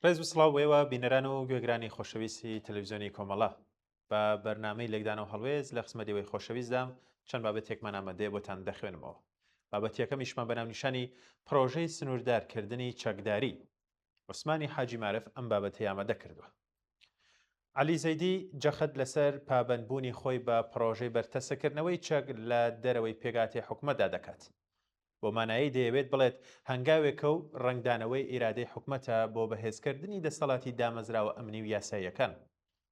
ڕێز و سڵاو بۆ ئێوە بینەران و گوێگرانی خۆشەویستی تەلەڤیزیۆنی کۆمەڵە. بە بەرنامەی لێکدانەوە هەڵوێست لە خزمەت ئێوەی خۆشەویستدام، چەند بابەتێکمان ئامادەیە بۆتان دەخوێنمەوە. بابەتیەکەمیشمان بە ناونیشانی پڕۆژەی سنووردارکردنی چەکداری. عوسمانی حاجی مارف ئەم بابەتەی ئامادە کردووە. عەلی زەیدی جەخت لەسەر پابەندبوونی خۆی بە پڕۆژەی بەرتەسککردنەوەی چەک لە دەرەوەی پێکهاتەی حکومەتدا دەکات. بەو مانایەی دەیەوێت بڵێت هەنگاوێکە و ڕەنگدانەوەی ئیرادەی حکومەتە بۆ بەهێزکردنی دەسەڵاتی دامەزراوە ئەمنی و یاساییەکان.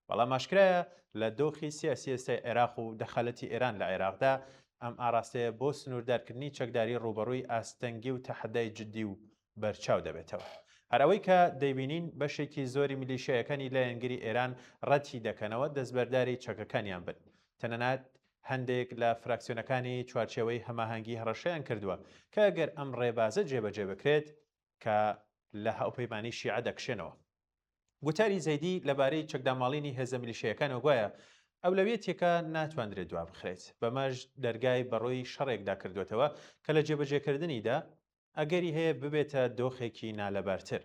بەڵام ئاشکرایە لە دۆخی سیاسی ئێستای عێراق و دەخالەتی ئێران لە عێراقدا، ئەم ئاڕاستەیە بۆ سنووردارکردنی چەکداری ڕووبەڕووی ئاستەنگی و تەحەدای جددی و بەرچاو دەبێتەوە. هەر ئەوەی کە دەیبینین بەشێکی زۆری میلیشیایەکانی لایەنگری ئێران ڕەتی دەکەنەوە دەستبەرداری چەکەکانیان بن. تەنەنات هەندێک لە فراکسیۆنەکانی چوارچێوەی هەماهەنگی هەڕەشەیان کردووە کە گەر ئەم ڕێبازە جێبەجێ بکرێت کە لە هاوپەیمانی شیعە دەکشێنەوە. گوتاری زەیدی لەبارەی چەکداماڵینی هێزە میلیشیایەکانەوە گوایە ئەولەویەتێکە ناتواندرێت دوابخرێت، بەمەش دەرگای بەڕووی شەڕێکدا کردووەتەوە کە لە جێبەجێکردنیدا ئەگەری هەیە ببێتە دۆخێکی نالەبارتر.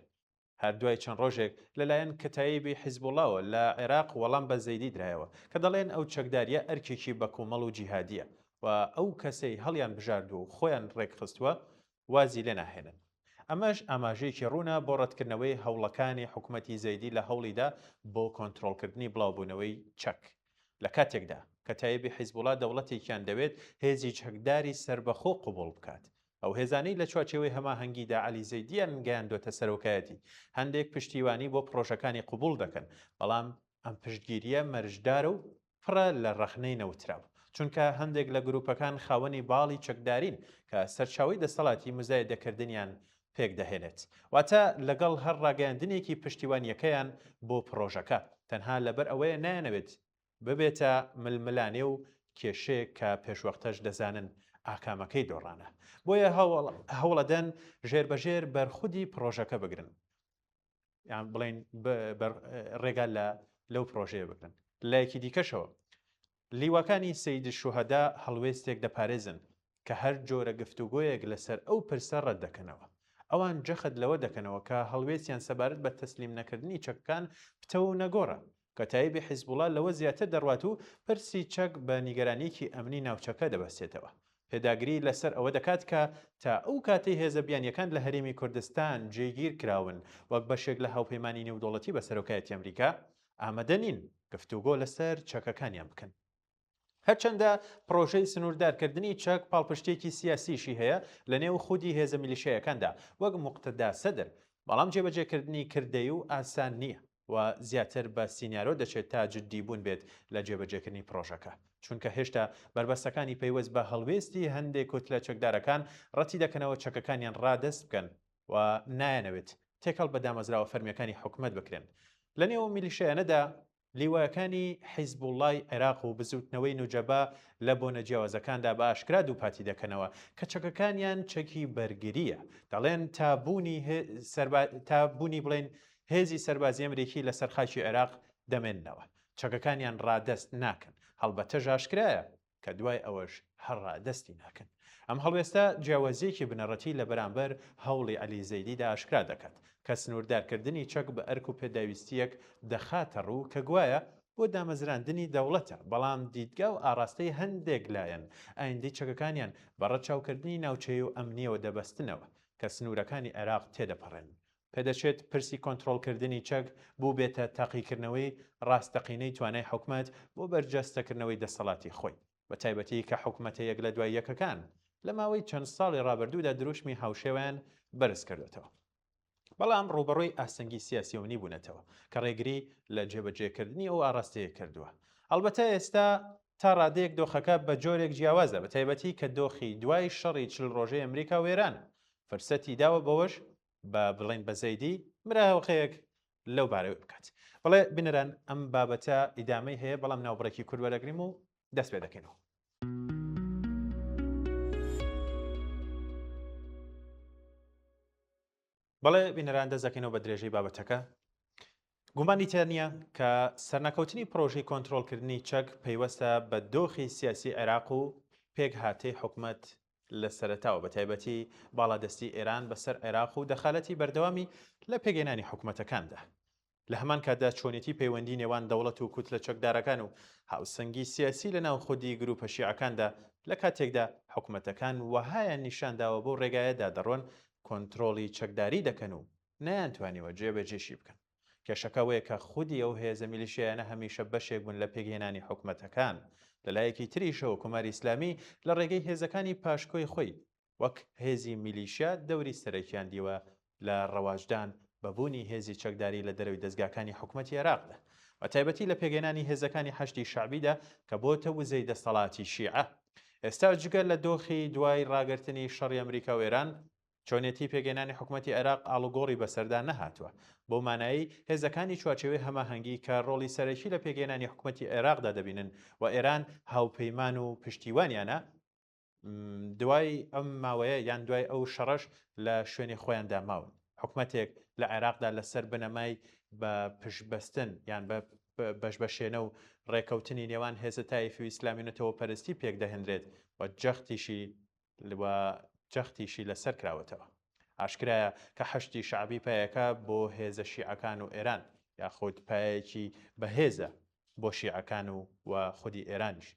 هەر دوای چەند ڕۆژێک لەلایەن کەتایبی حیزبوڵاوە لە عێراق وەڵام بە زەیدی درایەوە کە دەڵێن ئەو چەکدارییە ئەرکێکی بەکۆمەڵ و جیهادییە و ئەو کەسەی هەڵیان بژاردووە و خۆیان ڕێکخستووە وازی لێ ناهێنن. ئەمەش ئاماژەیەکی ڕوونە بۆ ڕەتکردنەوەی هەوڵەکانی حکومەتی زەیدی لە هەوڵیدا بۆ کۆنترۆڵکردنی بڵاوبوونەوەی چەک. لە کاتێکدا کەتایبی حیزبوڵا دەوڵەتێکیان دەوێت هێزی چەکداری سەربەخۆ قبوڵ بکات. ئەو هێزانەی لە چوارچێوەی هەماهەنگیدا عەلی زەیدییان گەیاندۆتە سەرۆکایەتی، هەندێک پشتیوانی بۆ پڕۆژەکانی قبوڵ دەکەن، بەڵام ئەم پشتگیرییە مەرجدارە و پڕە لە ڕەخنەی نەوتراو، چونکە هەندێک لە گروپەکان خاوەنی باڵی چەکدارین کە سەرچاوەی دەسەڵاتی موزایەدەکردنیان پێکدەهێنێت، واتە لەگەڵ هەر ڕاگەیاندنێکی پشتیوانییەکەیان بۆ پڕۆژەکە، تەنها لەبەر ئەوەیە نایانەوێت ببێتە ململانێ و کێشەیەک کە پێشوەختەش دەزانن ئاکامەکەی دۆڕانە، بۆیە هەوڵەدەن ژێربەژێر بەر خودی پڕۆژەکە بگرن. یان بڵین ڕێگا لە لەو پرۆژەیە بگرن لایەکی دیکەشەوە لیواکانی سید شوهەدا هەڵوێستێک دەپارێزن کە هەر جۆرە گفتوگۆیەک لەسەر ئەو پرسە ڕەت دەکەنەوە ئەوان جەخت لەوە دەکەنەوە کە هەڵوێستیان سەبارەت بە تەسلیم نەکردنی چەکەکان پتەو و نەگۆڕە کەتایبی حیزبوڵا لەوە زیاتر دەڕوات و پرسی چەک بە نیگەرانییەکی ئەمنی ناوچەکە دەبەستێتەوە. پێداگری لەسەر ئەوە دەکات کە تا ئەو کاتەی هێزە بیانییەکان لە هەرێمی کوردستان جێگیر کراون وەک بەشێک لە هاوپەیمانی نێودەوڵەتی بە سەرۆکایەتی ئەمریکا، ئامادە نین گفتوگۆ لەسەر چەکەکانیان بکەن. هەرچەندە پڕۆژەی سنووردارکردنی چەک پاڵپشتییەکی سیاسیشی هەیە لەنێو خودی هێزە میلیشیایەکاندا وەک موقتەدا سەدر، بەڵام جێبەجێکردنی کردەیی و ئاسان نییە و زیاتر بە سینارۆ دەچێت تا جددیبوون بێت لە جێبەجێکردنی پڕۆژەکە، چونکە هێشتا بەربەستەکانی پەیوەست بە هەڵوێستی هەندێک کوتلە چەکدارەکان ڕەتیدەکەنەوە چەکەکانیان ڕادەست بکەن و نایانەوێت تێکەڵ بە دامەزراوە فەرمییەکانی حکومەت بکرێن لەنێو میلیشیایانەدا. لیوایەکانی حیزبوڵڵای عێراق و بزووتنەوەی نوجەبا لە بۆنە جیاوازەکاندا بە ئاشکرا دووپاتی دەکەنەوە کە چەکەکانیان چەکی بەرگرییە، دەڵێن تا بوونی تا بوونی بڵێن هێزی سەربازی ئەمریکی لەسەر خاکی عێراق دەمێننەوە، چەکەکانیان ڕادەست ناکەن، هەڵبەتەش ئاشکرایە کە دوای ئەوەش هەر ڕادەستی ناکەن. ئەم هەڵوێستە جیاوازییەکی بنەڕەتی لە بەرامبەر هەوڵی عەلی زەیدیدا ئاشکرا دەکات، کە سنووردارکردنی چەک بە ئەرک و پێداویستییەک دەخاتە ڕوو کە گوایە بۆ دامەزراندنی دەوڵەتە، بەڵام دیدگا و ئاڕاستەی هەندێک لایەن ئایندەی چەکەکانیان بە ڕەچاوکردنی ناوچەیی و ئەمنییەوە دەبەستنەوە کە سنوورەکانی عێراق تێدەپەڕێنن. پێدەچێت پرسی کۆنترۆڵکردنی چەک بووبێتە تاقیکردنەوەی ڕاستەقینەی توانای حکومەت بۆ بەرجەستەکردنەوەی دەسەڵاتی خۆی، بەتایبەتی کە حکومەتە یەک لە دوای یەکەکان لە ماوەی چەند ساڵی ڕابردوودا دروشمی هاوشێوەیان بەرزکردۆتەوە، بەڵام ڕووبەڕووی ئاستەنگی سیاسی و ئەمنی بوونەتەوە کە ڕێگری لە جێبەجێکردنی ئەو ئاڕاستەیە کردووە. ئەڵبەتە ئێستا تا ڕادەیەک دۆخەکە بە جۆرێک جیاوازە، بەتایبەتی کە دۆخی دوای شەڕی 40 ڕۆژەی ئەمریکا و ئێران فرسەتی داوە بەوەش بە بڵێن بە زەیدی مراوەقەیەک لەو بارەوە بکات. بەڵێ بینەران ئەم بابەتە ئیدامەی هەیە بەڵام ناوبڕێکی کورت وەرەگریم و دەست پێ دەکەینەوە. بەڵێ بینەران دەست دەکەینەوە بە درێژەی بابەتەکە. گومانی تیا نییە کە سەرنەکەوتنی پرۆژەی کۆنترۆڵکردنی چەک پەیوەستە بە دۆخی سیاسی عێراق و پێکهاتەی حکومەت. لە سەرەتاوە بە تایبەتی باڵادەستی ئێران بەسەر عێراق و دەخالەتی بەردەوامی لە پێکهێنانی حکومەتەکاندا. لە هەمان کاتدا چۆنێتی پەیوەندی نێوان دەوڵەت و کوتلە چەکدارەکان و هاوسەنگی سیاسی لە ناو خودی گروپە شیعەکاندا لە کاتێکدا حکومەتەکان وەهایان نیشانداوە بەو ڕێگایەدا دەڕۆن کۆنترۆڵی چەکداری دەکەن و نەیانتوانیوە جێبەجێشی بکەن. کێشەکە ئەوەیە کە خودی ئەو هێزە میلیشیایانە هەمیشە بەشێک بوون لە پێکهێنانی حکومەتەکان. لە لایەکی تریشەوە کۆماری ئیسلامی لە ڕێگەی هێزەکانی پاشکۆی خۆی وەک هێزی میلیشیا دەوری سەرەکیان دیوە لە ڕەواجدان بە بوونی هێزی چەکداری لە دەرەوەی دەزگاکانی حکومەتی عێراقدا بە تایبەتی لە پێکهێنانی هێزەکانی حەشدی شەعبیدا کە بۆتە وزەی دەستەڵاتی شیعە. ئێستا جگە لە دۆخی دوای ڕاگرتنی شەڕی ئەمریکا و ئێران، چۆنێتی پێکهێنانی حکومەتی عێراق ئاڵوگۆڕی بەسەردا نەهاتووە، بەو مانایەی هێزەکانی چوارچێوەی هەماهەنگی کە ڕۆڵی سەرەکی لە پێکهێنانی حکومەتی عێراقدا دەبینن و ئێران هاوپەیمان و پشتیوانیانە، دوای ئەم ماوەیە یان دوای ئەو شەڕەش لە شوێنی خۆیاندا ماون. حکومەتێک لە عێراقدا لەسەر بنەمای بە پشتبەستن یان بە بەشبەشێنە و ڕێکەوتنی نێوان هێزە تایفی و ئیسلامی و نەتەوەپەرستی پێکدەهێنرێت و جەختیشی و جەختیشی لەسەر کراوەتەوە. ئاشکرایە کە حەشدی شەعبی پایەکە بۆ هێزە شیعەکان و ئێران، یاخود پایەیەکی بەهێزە بۆ شیعەکان و و خودی ئێرانیش.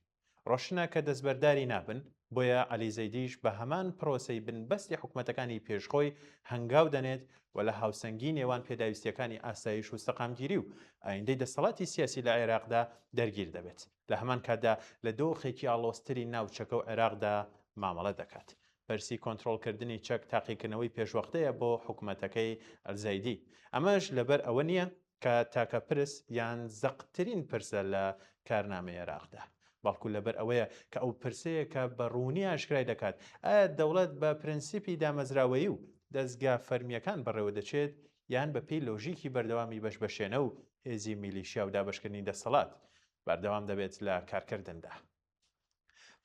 ڕۆشنە کە دەستبەرداری نابن، بۆیە عەلی زەیدیش بە هەمان پرۆسەی بنبەستی حکومەتەکانی پێش خۆی هەنگاو دەنێت و لە هاوسەنگی نێوان پێداویستییەکانی ئاسایش و سەقامگیری و ئایندەی دەسەڵاتی سیاسی لە عێراقدا دەرگیر دەبێت. لە هەمان کاتدا لە دۆخێکی ئاڵۆزتری ناوچەکە و عێراقدا مامەڵە دەکات. پرسی کۆنترۆڵکردنی چەک تاقیکردنەوەی پێشوەختەیە بۆ حکومەتەکەی ئەلزەیدی. ئەمەش لەبەر ئەوە نییە کە تاکە پرس یان زەقترین پرسە لە کارنامەی عێراقدا، بەڵکو لەبەر ئەوەیە کە ئەو پرسەیە کە بە ڕوونی ئاشکرای دەکات ئایا دەوڵەت بە پرەنسیپی دامەزراوەیی و دەزگا فەرمییەکان بەڕێوەدەچێت یان بەپێی لۆژیکی بەردەوامی بەشبەشێنە و هێزی میلیشیا و دابەشکردنی دەسەڵات بەردەوام دەبێت لە کارکردندا.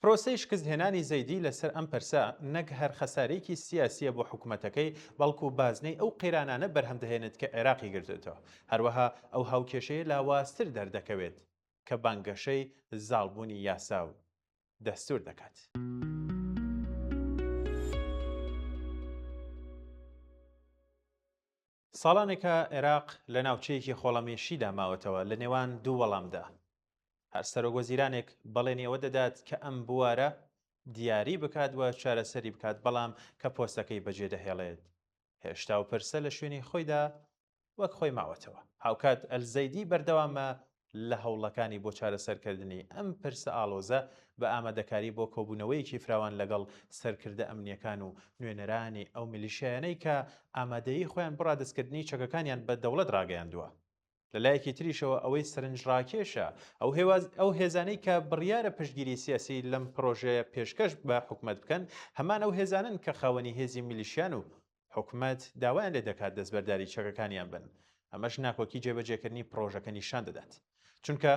پرۆسەی شکستهێنانی زەیدی لەسەر ئەم پرسە نەک هەر خەسارێکی سیاسییە بۆ حکومەتەکەی، بەڵکو بازنەی ئەو قەیرانانە بەرهەم دەهێنێت کە عێراقی گرتۆتەوە. هەروەها ئەو هاوکێشەیە لاوازتر دەردەکەوێت کە بانگەشەی زاڵبوونی یاسا و دەستوور دەکات. ساڵانێکە عێراق لە ناوچەیەکی خۆڵەمێشیدا ماوەتەوە لە نێوان دوو وەڵامدا. هەر سەرۆکوەزیرانێک بەڵێنی ئەوە دەدات کە ئەم بوارە دیاری بکات و چارەسەری بکات، بەڵام کە پۆستەکەی بەجێدەهێڵێت هێشتا و پرسە لە شوێنی خۆیدا وەک خۆی ماوەتەوە. هاوکات ئەلزەیدی بەردەوامە لە هەوڵەکانی بۆ چارەسەرکردنی ئەم پرسە ئاڵۆزە بە ئامادەکاری بۆ کۆبوونەوەیەکی فراوان لەگەڵ سەرکردە ئەمنییەکان و نوێنەرانی ئەو میلیشیایانەی کە ئامادەیی خۆیان بۆ ڕادەستکردنی چەکەکانیان بە دەوڵەت ڕاگەیاندووە. لە لایەکی تریشەوە ئەوەی سەرنجڕاکێشە ئەو هێزانەی کە بڕیارە پشتگیری سیاسی لەم پڕۆژەیە پێشکەش بە حکومەت بکەن هەمان ئەو هێزانەن کە خاوەنی هێزی میلیشیان و حکومەت داوایان لێ دەکات دەستبەرداری چەکەکانیان بن، ئەمەش ناکۆکی جێبەجێکردنی پڕۆژەکە نیشان دەدات. چونکە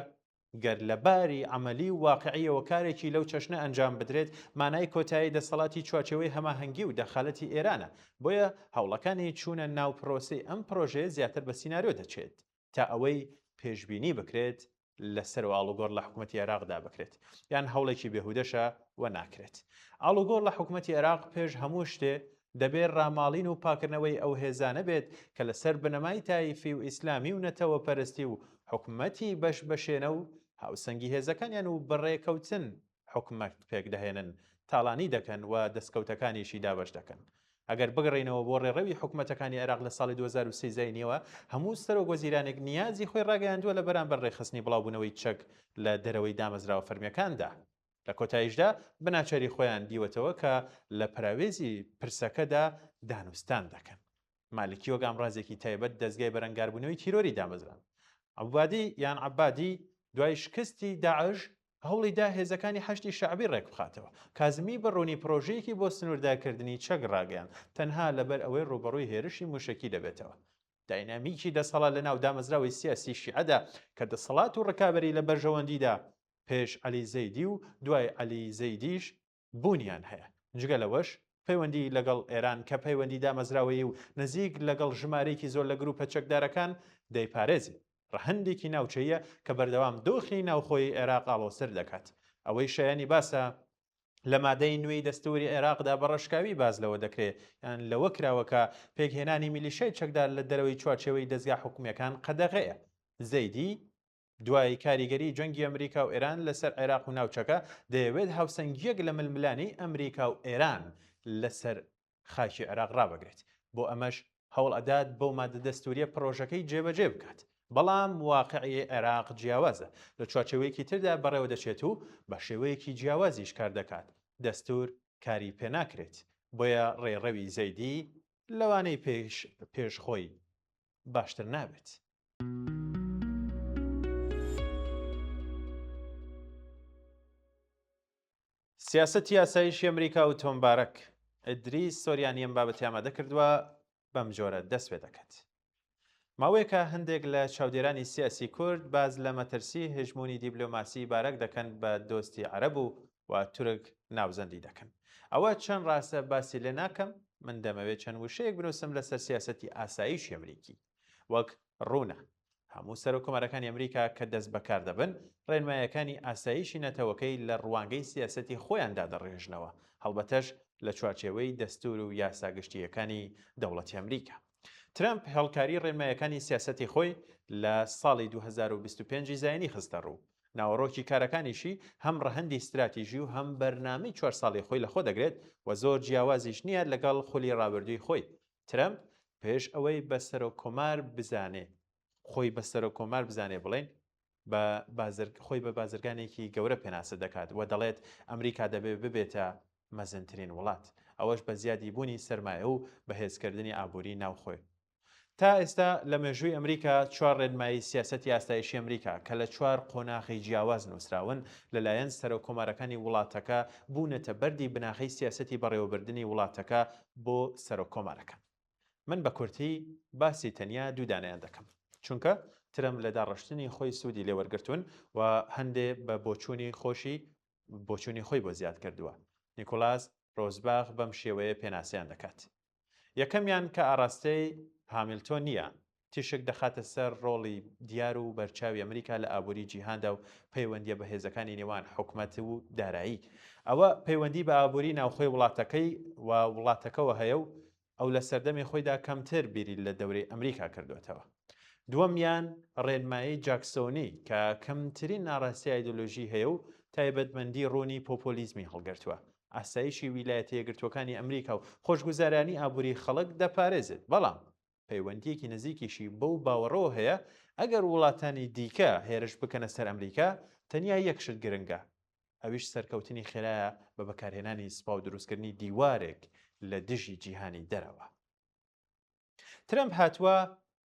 گەر لە باری عەمەلی و واقعییەوە کارێکی لەو چەشنە ئەنجام بدرێت، مانای کۆتایی دەسەڵاتی چوارچێوەی هەماهەنگی و دەخالەتی ئێرانە، بۆیە هەوڵەکانی چوونە ناو پرۆسەی ئەم پڕۆژەیە زیاتر بە سیناریۆ دەچێت تا ئەوەی پێشبینی بکرێت لەسەرەوە ئاڵوگۆڕ لە حکومەتی عێراقدا بکرێت یان هەوڵێکی بێهودەشە و ناکرێت. ئاڵوگۆڕ لە حکومەتی عێراق پێش هەموو شتێ دەبێ ڕاماڵین و پاکردنەوەی ئەو هێزانە بێت کە لەسەر بنەمای تایفی و ئیسلامی و نەتەوەپەرستی و حکومەتی بەش بەشێنە و هاوسەنگی هێزەکانیان و بەڕێکەوتن حکومەت پێکدەهێنن، تاڵانی دەکەن و دەستکەوتەکانیشی دابەش دەکەن. ئەگەر بگەڕێینەوە بۆ ڕێڕەوی حکومەتەکانی عێراق لە ساڵی 2003 زاینیەوە، هەموو سەرۆک وەزیرانێک نیازی خۆی ڕاگەیاندووە لە بەرامبەر ڕێکخستنی بڵاوبوونەوەی چەک لە دەرەوەی دامەزراوە فەرمییەکاندا. لە کۆتاییشدا بەناچاری خۆیان دیوەتەوە کە لە پەراوێزی پرسەکەدا دانوستان دەکەن. مالکی وەک ئامڕازێکی تایبەت دەزگای بەرەنگاربوونەوەی تیرۆری دامەزراند. عەبادی یان عەبادی دوای شکستی داعش هەوڵی دا هێزەکانی حەشدی شەعبی ڕێکبخاتەوە. کازمی بە ڕوونی پڕۆژەیەکی بۆ سنووردارکردنی چەک ڕاگەیاند، تەنها لەبەر ئەوەی ڕووبەڕووی هێرشی مووشەکی دەبێتەوە. داینامیکی دەسەڵات لەناو دامەزراوەی سیاسی شیعەدا کە دەسەڵات و ڕکابەری لە بەرژەوەندیدا پێش عەلی زەیدی و دوای عەلی زەیدیش بوونیان هەیە. جگە لەوەش پەیوەندی لەگەڵ ئێران کە پەیوەندی دامەزراوەیی و نزیک لەگەڵ ژمارەیەکی زۆر لە گروپە چەکدارەکان دەیپارێزێت، ڕەهەندێکی ناوچەییە کە بەردەوام دۆخی ناوخۆیی عێراق ئاڵۆزتر دەکات. ئەوەی شایەنی باسە. لە مادەی نوێی دەستووری عێراقدا بە ڕاشکاوی باس لەوە دەکرێ یان لەوە کراوە کە پێکهێنانی میلیشیای چەکدار لە دەرەوەی چوارچێوەی دەزگا حکومییەکان قەدەغەیە. زەیدی، دوای کاریگەری جەنگی ئەمریکا و ئێران لەسەر عێراق و ناوچەکە، دەیەوێت هاوسەنگییەک لە ململانێی ئەمریکا و ئێران لەسەر خاکی عێراق ڕابگرێت، بۆ ئەمەش هەوڵ ئەدات بەو مادە دەستوریە پڕۆژەکەی جێبەجێ بکات، بەڵام واقعی عێراق جیاوازە، لە چوارچێوەیەکی تردا بەڕێوە دەچێت و بە شێوەیەکی جیاوازیش کار دەکات، دەستور کاری پێناکرێت، بۆیە ڕێڕەوی زەیدی لەوانەی پێش پێش خۆی باشتر نابێت. سیاسەتی ئاسایشی ئەمریکا و تۆم بارەک، ئیدریس سۆریانی ئەم بابەتی ئامادە کردووە، بەم جۆرە دەست پێ دەکات. ماوەیەکە هەندێک لە چاودێرانی سیاسی کورد باس لە مەترسی هژموونی دیبلۆماسی بارەک دەکەن بە دۆستی عەرەب و و تورک ناوزەندی دەکەن. ئەوە چەند ڕاستە باسی لێ ناکەم، من دەمەوێت چەند وشەیەک بنووسم لەسەر سیاسەتی ئاسایشی ئەمریکی. وەک ڕوونە هەموو سەرۆک کۆمارەکانی ئەمریکا کە دەست بەکار دەبن، ڕێنمایەکانی ئاسایشی نەتەوەکەی لە ڕوانگەی سیاسەتی خۆیان دادەڕێژنەوە، هەڵبەتەش لە چوارچێوەی دەستوور و یاسا گشتییەکانی دەوڵەتی ئەمریکا. ترەمپ هێڵکاری ڕێنمایەکانی سیاسەتی خۆی لە ساڵی 2025 ی زایینی خستە ڕوو. ناوەڕۆکی کارەکانیشی هەم ڕەهەندی ستراتیژی و هەم بەرنامەی چوار ساڵی خۆی لەخۆ دەگرێت و زۆر جیاوازیش نییە لەگەڵ خولی ڕابردووی خۆی. ترەمپ پێش ئەوەی بە سەرۆک کۆمار بزانێ خۆی بە سەرۆک کۆمار بزانێ بڵێین بە بازر خۆی بە بازرگانێکی گەورە پێناسە دەکات و دەڵێت ئەمریکا دەبێ ببێتە مەزنترین وڵات ئەوەش بە زیادی بوونی سەرمایە و بەهێزکردنی ئابووری ناوخۆی. تا ئێستا لە مێژووی ئەمریکا چوار ڕێنمایی سیاسەتی ئاسایشی ئەمریکا کە لە چوار قۆناغی جیاواز نووسراون لەلایەن سەرۆک کۆمارەکانی وڵاتەکە بوونەتە بەردی بناغەی سیاسەتی بەڕێوەبردنی وڵاتەکە بۆ سەرۆک کۆمارەکان. من بە کورتی باسی تەنیا دوو دانەیان دەکەم. چونکە ترەمپ لە داڕشتنی خۆی سوودی لێ وەرگرتوون و هەندێ بە بۆچوونی خۆشی بۆچوونی خۆی بۆ زیاد کردووە. نیکۆلاس ڕۆزباخ بەم شێوەیە پێناسەیان دەکات. یەکەمیان کە ئاڕاستەی هامیلتۆن نییە، تیشک دەخاتە سەر ڕۆڵی دیار و بەرچاوی ئەمریکا لە ئابووری جیهاندا و پەیوەندییە بەهێزەکانی نێوان حکومەت و دارایی. ئەوە پەیوەندی بە ئابووری ناوخۆی وڵاتەکەی و وڵاتەکەوە هەیە و ئەو لە سەردەمی خۆیدا کەمتر بیری لە دەورەی ئەمریکا کردووەتەوە. دووەمیان ڕێنمایی جاکسۆنی کە کەمترین ناڕاستی ئایدۆلۆژی هەیە و تایبەتمەندی ڕوونی پۆپۆلیزمی هەڵگرتووە. ئاسایشی ویلایەتە یەکگرتووەکانی ئەمریکا و خۆشگوزارانی ئابووری خەڵک دەپارێزێت، بەڵام پەیوەندییەکی نزیکیشی بەو باوەڕەوە هەیە ئەگەر وڵاتانی دیکە هێرش بکەنە سەر ئەمریکا، تەنیا یەک شت گرنگە، ئەویش سەرکەوتنی خێرایە بە بەکارهێنانی سوپا و دروستکردنی دیوارێک لە دژی جیهانی دەرەوە. ترەمپ هاتووە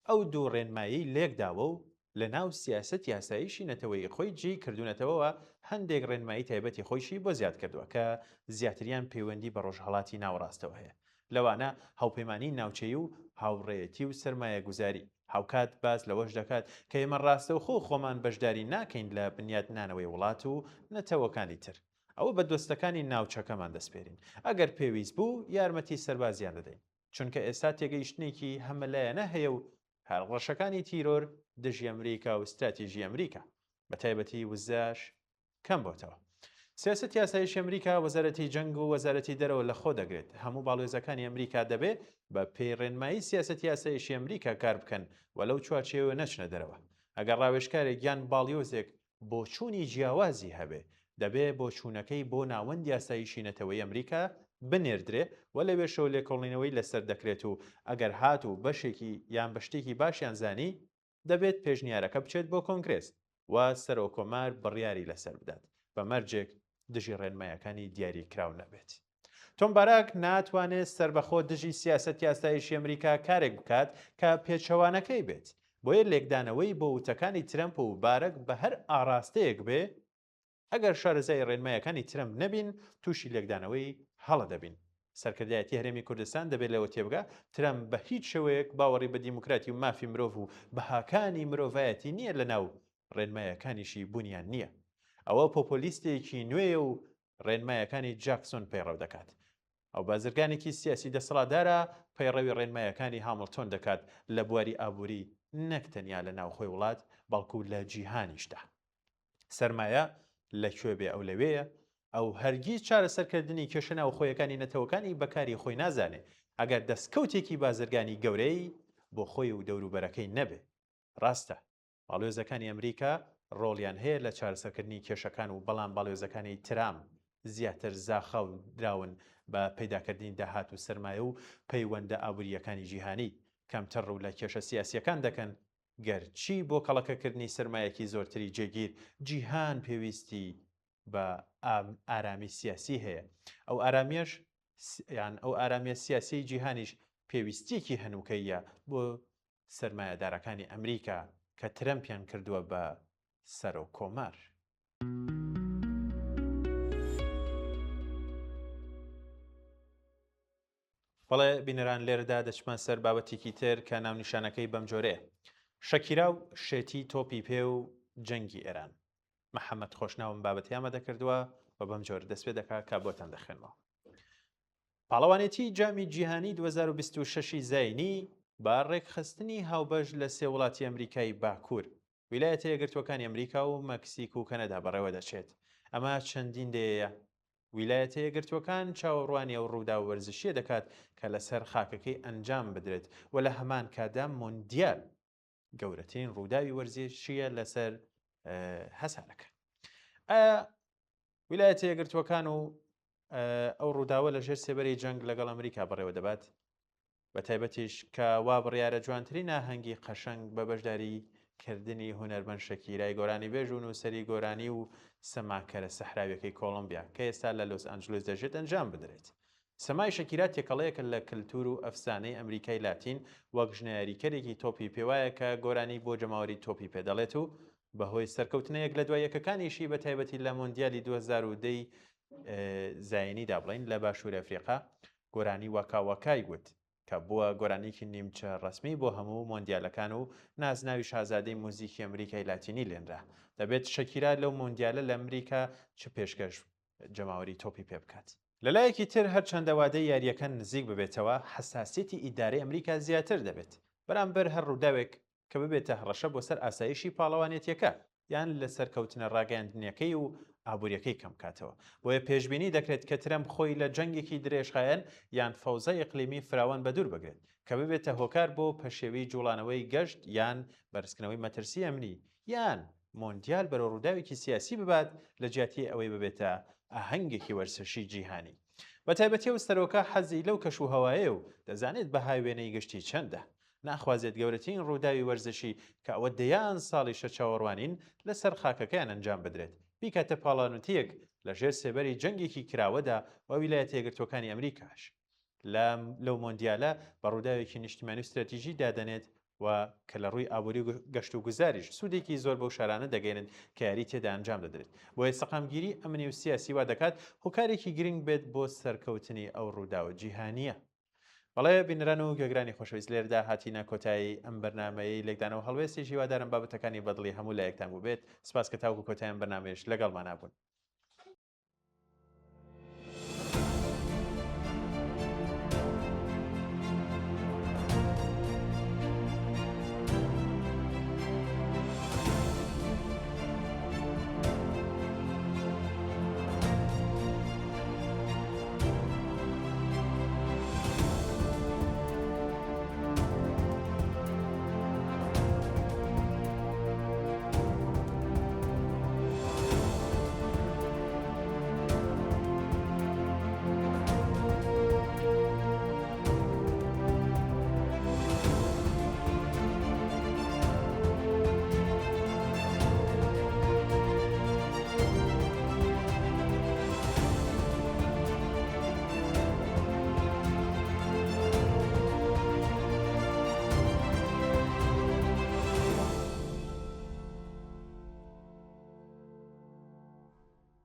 ئەو دوو ڕێنمایەی لێکداوە و لە ناو سیاسەتی ئاسایشی نەتەوەیی خۆی جێی کردوونەتەوەوە هەندێک ڕێنمایی تایبەتی خۆیشی بۆ زیاد کردووە کە زیاتریان پەیوەندی بە ڕۆژهەڵاتی ناوەڕاستەوە هەیە لەوانە هاوپەیمانی ناوچەیی و هاوڕێیەتی و سەرمایەگوزاری. هاوکات باس لەوەش دەکات کە ئێمە ڕاستەوخۆ خۆمان بەشداری ناکەین لە بنیاتنانەوەی وڵات و نەتەوەکانی تر. ئەوە بە دۆستەکانی ناوچەکەمان دەسپێرین. ئەگەر پێویست بوو یارمەتی سەربازیان دەدەین. چونکە ئێستا تێگەیشتنێکی هەمەلایەنە هەیە و هەڕەشەکانی تیرۆر دژی ئەمریکا و ستراتیژی ئەمریکا بە تایبەتی وزەش کەم بۆتەوە. سیاسەتی ئاسایشی ئەمریکا وەزارەتی جەنگ و وەزارەتی دەرەوە لەخۆ دەگرێت. هەموو باڵوێزەکانی ئەمریکا دەبێ بە پێی ڕێنمایی سیاسەتی ئاسایشی ئەمریکا کار بکەن و لەو چوارچێوە نەچنە دەرەوە. ئەگەر ڕاوێژکارێک یان باڵیۆزێک بۆچوونی جیاوازی هەبێ، دەبێ بۆچوونەکەی بۆ ناوەندی ئاسایشی نەتەوەیی ئەمریکا بنێردرێ و لەوێشەوە لێکۆڵینەوەی لەسەر دەکرێت و ئەگەر هاتوو بەشێکی یان بە شتێکی باشیان زانی دەبێت پێشنیارەکە بچێت بۆ کۆنگرێس و سەرۆککۆمار بڕیاری لەسەر بدات بە مەرجێک دژی ڕێنمایەکانی دیاریکراو نەبێت. تۆم باراک ناتوانێت سەربەخۆ دژی سیاسەتی ئاسایشی ئەمریکا کارێک بکات کە پێچەوانەکەی بێت، بۆیە لێکدانەوەی بۆ وتەکانی ترەمپ و بارەک بە هەر ئاڕاستەیەک بێ، ئەگەر شارەزای ڕێنمایەکانی ترەمپ نەبین تووشی لێکدانەوەی هەڵە دەبین. سەرکردایەتی هەرێمی کوردستان دەبێت لەوە تێبگا ترەمپ بە هیچ شێوەیەک باوەڕی بە دیموکراتی و مافی مرۆڤ و بەهاکانی مرۆڤایەتی نییە لەناو ڕێنمایەکانیشی بوونیان نییە. ئەوە پۆپۆلیستێکی نوێیە و ڕێنمایەکانی جاکسۆن پەیڕەو دەکات. ئەو بازرگانێکی سیاسی دەسەڵاتدارە، پەیڕەوی ڕێنمایەکانی هامڵتۆن دەکات لە بواری ئابووری نەک تەنیا لە ناوخۆی وڵات بەڵکو لە جیهانیشدا. سەرمایە لە کوێ بێ ئەو لەوێیە. ئەو هەرگیز چارەسەرکردنی کێشە ناوخۆیەکانی نەتەوەکانی بە کاری خۆی نازانێ ئەگەر دەستکەوتێکی بازرگانی گەورەی بۆ خۆی و دەوروبەرەکەی نەبێ. ڕاستە باڵیۆزەکانی ئەمریکا ڕۆڵیان هەیە لە چارەسەرکردنی کێشەکان و بەڵام باڵیۆزەکانی ترامپ زیاتر زاخاو دراون بە پەیداکردنی داهات و سەرمایە و پەیوەندە ئابوورییەکانی جیهانی، کەمتر ڕوو لە کێشە سیاسییەکان دەکەن، گەرچی بۆ کەڵەکەکردنی سەرمایەکی زۆرتری جێگیر، جیهان پێویستی بە ئارامی سیاسی هەیە، ئەو ئارامییەش یان ئەو ئارامییە سیاسیەی جیهانیش پێویستییەکی هەنووکەییە بۆ سەرمایەدارەکانی ئەمریکا کە ترەمپیان کردووە بە سەرۆک کۆمار. بەڵێ بینەران لێرەدا دەچمە سەر بابەتێکی تر کە ناونیشانەکەی بەم جۆرەیە شەکیرا و شێتی تۆپی پێ و جەنگی ئێران. محەمەد خۆشناوم بابەتی ئامادە کردووە و بەم جۆرە دەست پێ دەکا کە بۆتان دەخوێنمەوە. پاڵەوانێتی جامی جیهانی 2026 زایینی بە ڕێکخستنی هاوبەش لە سێ وڵاتی ئەمریکای باکوور، ویلایەتە یەکگرتووەکانی ئەمریکا و مەکسیک و کەنەدا بەڕێوەدەچێت. ئەمە چەندین دەیەیە ویلایەتە یەکگرتووەکان چاوەڕوانی ئەو ڕووداوە وەرزشییە دەکات کە لەسەر خاکەکەی ئەنجام بدرێت و لە هەمان کاتدا مۆندیال گەورەترین ڕووداوی وەرزشییە لەسەر هەسارەکە. ئایا ویلایەتە یەکگرتووەکان و ئەو ڕووداوە لە ژێر سێبەری جەنگ لەگەڵ ئەمریکا بەڕێوە دەبات؟ بە تایبەتیش کە وا بڕیارە جوانترین ئاهەنگی قەشەنگ بە بەشداری کردنی هونەرمەند شەکیرای گۆرانیبێژ و نووسەری گۆرانی و سەماکەرە سەحراویەکەی کۆڵۆمبیا کە ئێستا لە لۆس ئەنجلۆس دەژێت ئەنجام بدرێت. سەمای شەکیرا تێکەڵەیەکە لە کەلتور و ئەفسانەی ئەمریکای لاتین وەک ژنەیاریکەرێکی تۆپی پێ وایە کە گۆرانی بۆ جەماوەری تۆپی پێ دەڵێت و بەهۆی سەرکەوتنە یەک لە دوای یەکەکانیشی بە تایبەتی لە مۆندیالی 2010 ی زایینیدا بڵێین لە باشووری ئەفریقا گۆرانی واکا واکای گوت کە بووە گۆرانیکی نیمچە ڕەسمی بۆ هەموو مۆندیالەکان و نازناوی شازادەی موزیکی ئەمریکای لاتینی لێنرا. دەبێت شەکیرا لەو مۆندیالە لە ئەمریکا چ پێشکەش جەماوەری تۆپی پێ بکات؟ لەلایەکی تر هەرچەندە وادەی یارییەکە نزیک ببێتەوە، حەساسیەتی ئیدارەی ئەمریکا زیاتر دەبێت بەرامبەر هەر ڕووداوێک کە ببێتە هەڕەشە بۆ سەر ئاسایشی پاڵەوانێتیەکە یان لە سەرکەوتنە ڕاگەیاندنیەکەی و ئابوریەکەی کەمبکاتەوە. بۆیە پێشبینی دەکرێت کە ترەمپ خۆی لە جەنگێکی درێژخایەن یان فەوزای ئیقلیمی فراوان بەدوور بگرێت کە ببێتە هۆکار بۆ پەشێوی جوڵانەوەی گەشت یان بەرزکردنەوەی مەترسی ئەمنی یان مۆندیال بەرەو ڕووداوێکی سیاسی ببات لە جیاتی ئەوەی ببێتە ئاهەنگێکی وەرزشی جیهانی. بەتایبەتی ئەو سەرۆکە حەزی لەو کەش و هەوایەیە و دەزانێت بەهای وێنەی گشتی چەندە. ناخوازێت گەورەترین ڕووداوی وەرزشی کە ئەوە دەیان ساڵیشە چاوەڕوانین لەسەر خاکەکەیان ئەنجام بدرێت، بیکاتە پاڵانوتییەک لە ژێر سێبەری جەنگێکی کراوەدا و ویلایەتە یەکگرتووەکانی ئەمریکاش لە لەو مۆندیالە بە ڕووداوێکی نیشتیمانی و ستراتیژی دادەنێت و کە لە ڕووی ئابووری و گەشتوگوزاریش سوودێکی زۆر بەو شارانە دەگەیەنێت کە یاری تێدا ئەنجام دەدرێت. بۆیە سەقامگیری ئەمنی و سیاسی وا دەکات هۆکارێکی گرنگ بێت بۆ سەرکەوتنی ئەو ڕووداوە جیهانییە. بەڵێ بینەران و گوێگرانی خۆشەویست لێرەدا هاتینە کۆتایی ئەم بەرنامەیەی لێکدانەوە هەڵوێستیش هیوادارم بابەتەکانی بەدڵی هەموو لایەکتان بووبێت سپاس کە تاوەکو کۆتایی ئەم بەرنامەیەش لەگەڵمانا بوون.